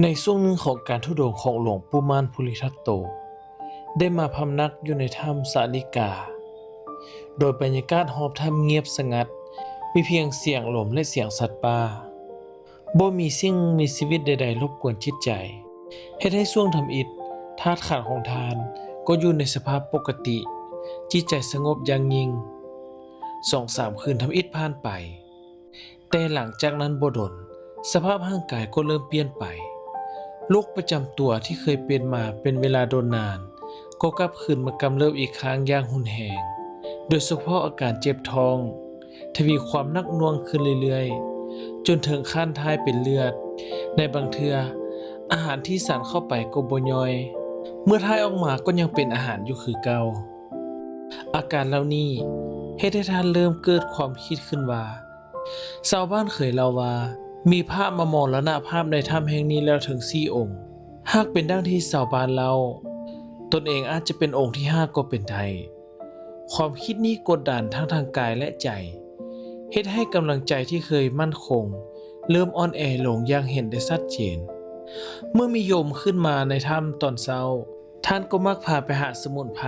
ໃນຊ່ວງໜຶ່ງຂອງການທຸດົງຂອງຫຼວງປູ່ມ່ານພູລິທັດໂຕ ໄດ້ມາພຳນັກຢູ່ໃນຖ້ຳສາລິກາ, ໂດຍບັນຍາກາດຮອບຖ້ຳງຽບສະຫງັດ, ມີພຽງສຽງລົມ ແລະ ສຽງສັດປ່າ. ບໍ່ມີສິ່ງມີຊີວິດໃດໆລົບກວນຈິດໃຈ, ເຮັດໃຫ້ຊ່ວງທຳອິດ ທາດຂັນຂອງທ່ານກໍຢູ່ໃນສະພາບປົກກະຕິ, ຈິດໃຈສະຫງົບຢ່າງຍິ່ງ. ສອງສາມຄືນທຳອິດຜ່ານໄປ, ແຕ່ຫຼັງຈາກນັ້ນບໍ່ດົນ, ສະພາບຮ່າງກາຍກໍເລີ່ມປ່ຽນໄປ. ໂລກປະຈຳຕົວທີ່ເຄີຍເປັນມາເປັນເວລາດົນນານ ກໍກັບຄືນມາກຳເລີບອີກຄັ້ງຢ່າງຮຸນແຮງ, ໂດຍສະເພາະອາການເຈັບທ້ອງ ທະວີຄວາມໜັກໜ່ວງຂຶ້ນເລື້ອຍໆ, ຈົນເຖິງຂັ້ນຖ່າຍເປັນເລືອດ. ໃນບາງເທື່ອ, ອາຫານທີ່ສັນເຂົ້າໄປກໍບໍ່ຍ່ອຍ, ເມື່ອຖ່າຍອອກມາກໍຍັງເປັນອາຫານຢູ່ຄືເກົ່າ. ອາການເຫຼົ່ານີ້ເຮັດໃຫ້ທ່ານເລີ່ມເກີດຄວາມຄິດຂຶ້ນວ່າ, ຊາວບ້ານເຄີຍເລົ່າວ່າ ມີພະມາມໍລະນະພາບໃນຖ້ຳແຫ່ງນີ້ແລ້ວເຖິງສີ່ອົງ. ຫາກເປັນດັ່ງທີ່ຊາວບ້ານເລົ່າ, ຕົນເອງອາດຈະເປັນອົງທີຫ້າກໍເປັນໄດ້. ຄວາມຄິດນີ້ກົດດັນທັງທາງກາຍ ແລະ ໃຈ, ເຮັດໃຫ້ກຳລັງໃຈທີ່ເຄີຍໝັ້ນຄົງເລີ່ມອ່ອນແອລົງຢ່າງເຫັນໄດ້ຊັດເຈນ. ເມື່ອມີໂຍມຂຶ້ນມາໃນຖ້ຳຕອນເຊົ້າ, ທ່ານກໍມັກພາໄປຫາສະໝຸນໄພ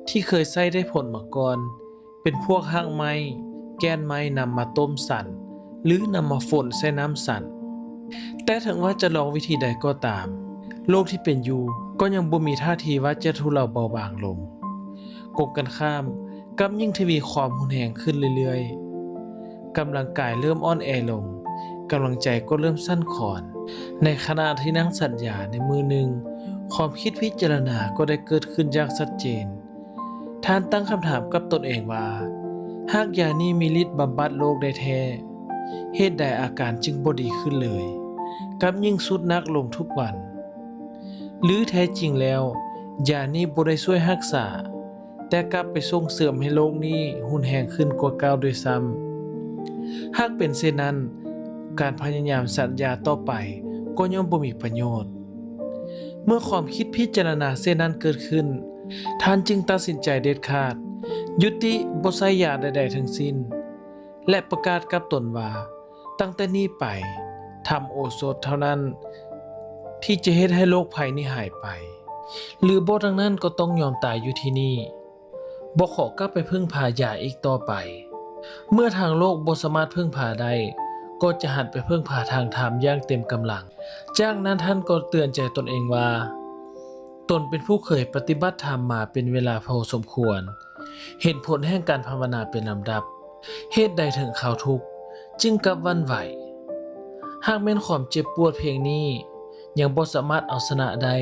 ທີ່ເຄີຍໃຊ້ໄດ້ຜົນມາກ່ອນ, ເປັນພວກຮາກໄມ້, ແກ່ນໄມ້ນຳມາຕົ້ມສັນ ຫຼື ນຳມາຝົນໃສ່ນ້ຳສັນ. ແຕ່ເຖິງວ່າຈະລອງວິທີໃດກໍຕາມ, ໂລກທີ່ເປັນຢູ່ກໍຍັງບໍ່ມີທ່າທີວ່າຈະທຸເລົາເບົາບາງລົງ. ກົງກັນຂ້າມ, ກັບຍິ່ງທະວີຄວາມຮຸນແຮງຂຶ້ນເລື້ອຍໆ. ກຳລັງກາຍເລີ່ມອ່ອນແອລົງ, ກຳລັງໃຈກໍເລີ່ມສັ່ນຄອນ. ໃນຂະນະທີ່ນັ່ງສັນຢາໃນມື້ໜຶ່ງ, ຄວາມຄິດພິຈາລະນາກໍໄດ້ເກີດຂຶ້ນຢ່າງຊັດເຈນ. ທ່ານຕັ້ງຄຳຖາມກັບຕົນເອງວ່າ, ຫາກຢານີ້ມີລິດບຳບັດໂລກໄດ້ແທ້, ເຫດໃດອາການຈຶ່ງບໍ່ດີຂຶ້ນເລີຍ, ກັບຍິ່ງຊຸດໜັກລົງທຸກວັນ? ຫຼືແທ້ຈິງແລ້ວ, ຢານີ້ບໍ່ໄດ້ຊ່ວຍຮັກສາ, ແຕ່ກັບໄປສົ່ງເສີມໃຫ້ໂລກນີ້ຮຸນແຮງຂຶ້ນກວ່າເກົ່າດ້ວຍຊ້ຳ. ຫາກເປັນເຊັ່ນນັ້ນ, ການພະຍາຍາມສັນຢາຕໍ່ໄປກໍຍ່ອມບໍ່ມີປະໂຫຍດ. ເມື່ອຄວາມຄິດພິຈາລະນາເຊັ່ນນັ້ນເກີດຂຶ້ນ, ທ່ານຈຶ່ງຕັດສິນໃຈເດັດຂາດ, ຢຸດຕິບໍ່ໃຊ້ຢາໃດໆທັງສິ້ນ ແລະ ປະກາດກັບຕົນວ່າ, ຕັ້ງແຕ່ນີ້ໄປ, ທຳໂອສົດເທົ່ານັ້ນທີ່ຈະເຮັດໃຫ້ໂລກໄພນີ້ຫາຍໄປ, ຫຼືບໍ່ດັ່ງນັ້ນກໍຕ້ອງຍອມຕາຍຢູ່ທີ່ນີ້, ບໍ່ຂໍກັບໄປເພິ່ງພາຢາອີກຕໍ່ໄປ. ເມື່ອທາງໂລກບໍ່ສາມາດເພິ່ງພາໄດ້, ກໍຈະຫັນໄປເພິ່ງພາທາງທຳຢ່າງເຕັມກຳລັງ. ຈາກນັ້ນທ່ານກໍເຕືອນໃຈຕົນເອງວ່າ, ຕົນເປັນຜູ້ເຄີຍປະຕິບັດທຳມາເປັນເວລາພໍສົມຄວນ, ເຫັນຜົນແຫ່ງການພາວະນາເປັນລຳດັບ. ເຫດໃດເຖິງຄາວທຸກຈຶ່ງກັບຫວັ່ນໄຫວ? ຫາກແມ່ນຄວາມເຈັບປວດພຽງນີ້ຍັງບໍ່ສາມາດເອົາຊະນະໄດ້,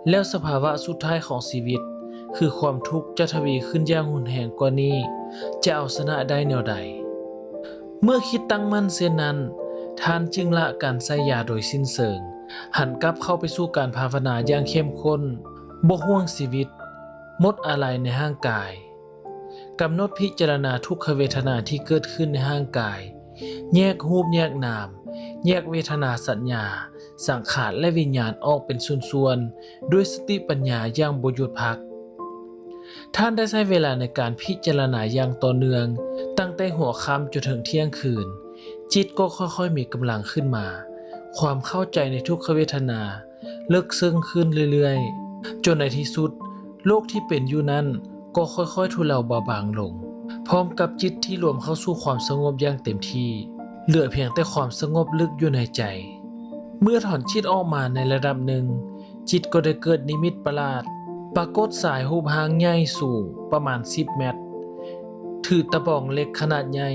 ແລ້ວສະພາວະສຸດທ້າຍຂອງຊີວິດ ຄືຄວາມທຸກຈະທະວີຂຶ້ນຢ່າງຮຸນແຮງກວ່ານີ້ ຈະເອົາຊະນະໄດ້ແນວໃດ? ເມື່ອຄິດຕັ້ງໝັ້ນເຊັ່ນນັ້ນ, ທ່ານຈຶ່ງລະການໃຊ້ຢາໂດຍສິ້ນເຊີງ, ຫັນກັບເຂົ້າໄປສູ່ການພາວະນາຢ່າງເຂັ້ມຂຸ້ນ, ບໍ່ຫ່ວງຊີວິດ, ໝົດອາໄລໃນຮ່າງກາຍ. ກຳນົດພິຈາລະນາທຸກຂະເວທະນາທີ່ເກີດຂຶ້ນໃນຮ່າງກາຍ, ແຍກຮູບແຍກນາມ, ແຍກເວທະນາ, ສັນຍາ, ສັງຂານ ແລະ ວິນຍານອອກເປັນສ່ວນໆ ດ້ວຍສະຕິປັນຍາຢ່າງບໍ່ຢຸດພັກ. ທ່ານໄດ້ໃຊ້ເວລາໃນການພິຈາລະນາຢ່າງຕໍ່ເນື່ອງ, ຕັ້ງແຕ່ຫົວຄ່ຳຈົນເຖິງທ່ຽງຄືນ, ຈິດກໍຄ່ອຍໆມີກຳລັງຂຶ້ນມາ, ຄວາມເຂົ້າໃຈໃນທຸກຂະເວທະນາ ເລິກເຊິ່ງຂຶ້ນເລື້ອຍໆ, ຈົນໃນທີ່ສຸດ, ໂລກທີ່ເປັນຢູ່ນັ້ນກໍຄ່ອຍໆທຸເລົາເບົາບາງລົງ, ພ້ອມກັບຈິດທີ່ລວມເຂົ້າສູ່ຄວາມສະຫງົບຢ່າງເຕັມທີ່, ເຫຼືອພຽງແຕ່ຄວາມສະຫງົບເລິກຢູ່ໃນໃຈ. ເມື່ອຖອນຈິດອອກມາໃນລະດັບໜຶ່ງ, ຈິດກໍໄດ້ເກີດນິມິດປະຫຼາດ, ປາກົດຊາຍຮູບຮ່າງໃຫຍ່ສູງປະມານສິບແມັດ, ຖືຕະບອງເຫຼັກຂະໜາດໃຫຍ່,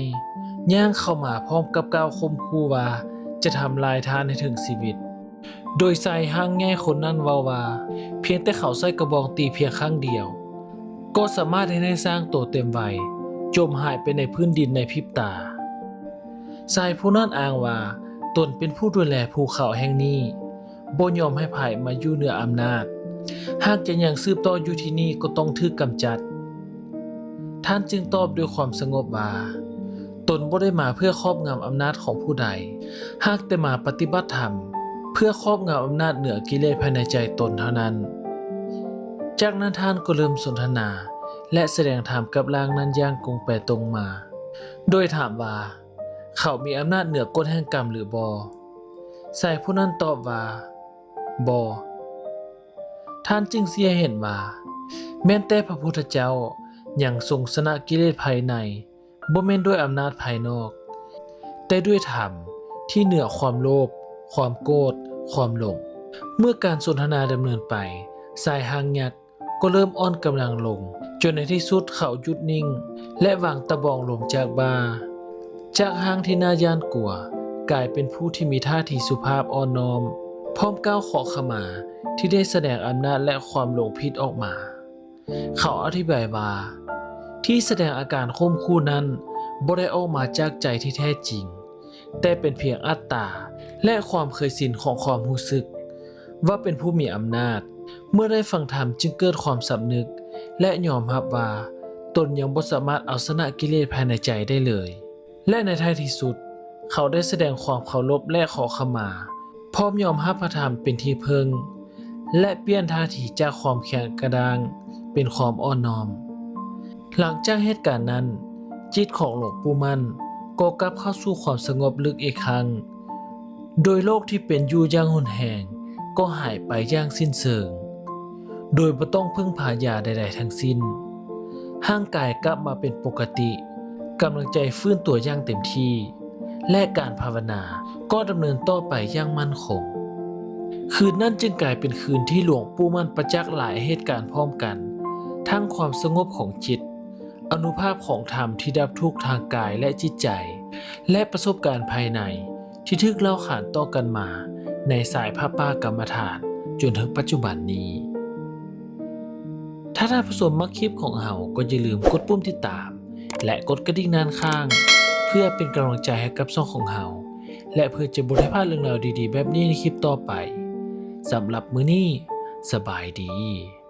ຍ່າງເຂົ້າມາພ້ອມກັບກ່າວຂົ່ມຂູ່ວ່າຈະທຳລາຍທ່ານໃຫ້ເຖິງຊີວິດ. ໂດຍຊາຍຮ່າງໃຫຍ່ຄົນນັ້ນເວົ້າວ່າ, ພຽງແຕ່ເຂົາໃຊ້ກະບອງຕີພຽງຄັ້ງດຽວ, ກໍສາມາດເຮັດໃຫ້ຊ້າງໂຕເຕັມໄວ ຈົມຫາຍໄປໃນພື້ນດິນໃນພິບຕາ. ຊາຍຜູ້ນັ້ນອ້າງວ່າ ຕົນເປັນຜູ້ດູແລພູເຂົາແຫ່ງນີ້, ບໍ່ຍອມໃຫ້ໃຜມາຢູ່ເໜືອອຳນາດ. ຫາກຈະຍັງສືບຕໍ່ຢູ່ທີ່ນີ້ກໍຕ້ອງຖືກກຳຈັດ. ທ່ານຈຶ່ງຕອບດ້ວຍຄວາມສະຫງົບວ່າ, ຕົນບໍ່ໄດ້ມາເພື່ອຄອບງຳອຳນາດຂອງຜູ້ໃດ, ຫາກແຕ່ມາປະຕິບັດທຳເພື່ອຄອບງຳອຳນາດເໜືອກິເລດພາຍໃນໃຈຕົນເທົ່ານັ້ນ. ຈາກນັ້ນທ່ານກໍເລີ່ມສົນທະນາ ແລະ ສະແດງທຳກັບຮ່າງນັ້ນຢ່າງກົງໄປກົງມາ, ໂດຍຖາມວ່າ ເຂົາມີອຳນາດເໜືອກົດແຫ່ງກຳຫຼືບໍ່? ຊາຍຜູ້ນັ້ນຕອບວ່າ, ບໍ່. ທ່ານຈຶ່ງຊີ້ໃຫ້ເຫັນວ່າ ແມ່ນແຕ່ພະພຸດທະເຈົ້າຍັງຊົງຊະນະກິເລດພາຍໃນ ບໍ່ແມ່ນດ້ວຍອຳນາດພາຍນອກ, ແຕ່ດ້ວຍທຳທີ່ເໜືອຄວາມໂລບ, ຄວາມໂກດ, ຄວາມຫຼົງ. ເມື່ອການສົນທະນາດຳເນີນໄປ, ຊາຍຮ່າງຍັກກໍເລີ່ມອ່ອນກຳລັງລົງ, ຈົນໃນທີ່ສຸດເຂົາຢຸດນິ່ງ ແລະ ວາງຕະບອງລົງຈາກບ່າ. ຈາກຮ່າງທີ່ໜ້າຢ້ານກົວ, ກາຍເປັນຜູ້ທີ່ມີທ່າທີສຸພາບອ່ອນນ້ອມ, ພ້ອມກ່າວຂໍຂະມາທີ່ໄດ້ສະແດງອຳນາດ ແລະ ຄວາມຫຼົງຜິດອອກມາ. ເຂົາອະທິບາຍວ່າ ທີ່ສະແດງອາການຂົ່ມຂູ່ນັ້ນບໍ່ໄດ້ອອກມາຈາກໃຈທີ່ແທ້ຈິງ, ແຕ່ເປັນພຽງອັດຕາ ແລະ ຄວາມເຄີຍຊິນຂອງຄວາມຮູ້ສຶກວ່າເປັນຜູ້ມີອຳນາດ. ເມື່ອໄດ້ຟັງທຳຈຶ່ງເກີດຄວາມສຳນຶກ ແລະ ຍອມຮັບວ່າຕົນຍັງບໍ່ສາມາດເອົາຊະນະກິເລດພາຍໃນໃຈໄດ້ເລີຍ. ແລະ ໃນທ້າຍທີ່ສຸດ, ເຂົາໄດ້ສະແດງຄວາມເຄົາລົບ ແລະ ຂໍຂະມາ, ພ້ອມຍອມຮັບພະທຳເປັນທີ່ເພິ່ງ ແລະ ປ່ຽນທ່າທີຈາກຄວາມແຂງກະດ້າງເປັນຄວາມອ່ອນນ້ອມ. ຫຼັງຈາກເຫດການນັ້ນ, ຈິດຂອງຫຼວງປູ່ໝັ້ນກໍກັບເຂົ້າສູ່ຄວາມສະຫງົບເລິກອີກຄັ້ງ, ໂດຍໂລກທີ່ເປັນຢູ່ຢ່າງຮຸນແຮງກໍຫາຍໄປຢ່າງສິ້ນເຊີງ, ໂດຍບໍ່ຕ້ອງເພິ່ງພາຢາໃດໆທັງສິ້ນ. ຮ່າງກາຍກັບມາເປັນປົກກະຕິ, ກຳລັງໃຈຟື້ນຕົວຢ່າງເຕັມທີ່ ແລະ ການພາວະນາກໍດຳເນີນຕໍ່ໄປຢ່າງໝັ້ນຄົງ. ຄືນນັ້ນຈຶ່ງກາຍເປັນຄືນທີ່ຫຼວງປູ່ໝັ້ນປະຈັກຫຼາຍເຫດການພ້ອມກັນ, ທັງຄວາມສະຫງົບຂອງຈິດ, ອານຸພາບຂອງທຳທີ່ດັບທຸກທາງກາຍ ແລະ ຈິດໃຈ, ແລະ ປະສົບການພາຍໃນທີ່ຖືກເລົ່າຂານຕໍ່ກັນມາໃນສາຍພະປ່າກຳມະຖານຈົນເຖິງປັດຈຸບັນນີ້. ຖ້າທ່ານຜູ້ຊົມມັກຄລິບຂອງເຮົາ ກໍຢ່າລືມກົດປຸ່ມຕິດຕາມ ແລະ ກົດກະດິ່ງດ້ານຂ້າງ ເພື່ອເປັນກຳລັງໃຈໃຫ້ກັບຊ່ອງຂອງເຮົາ ແລະ ເພື່ອຈະບໍ່ໄດ້ພາດເລື່ອງລາວດີໆແບບນີ້ໃນຄລິບຕໍ່ໄປ. ສຳລັບມື້ນີ້, ສະບາຍດີ.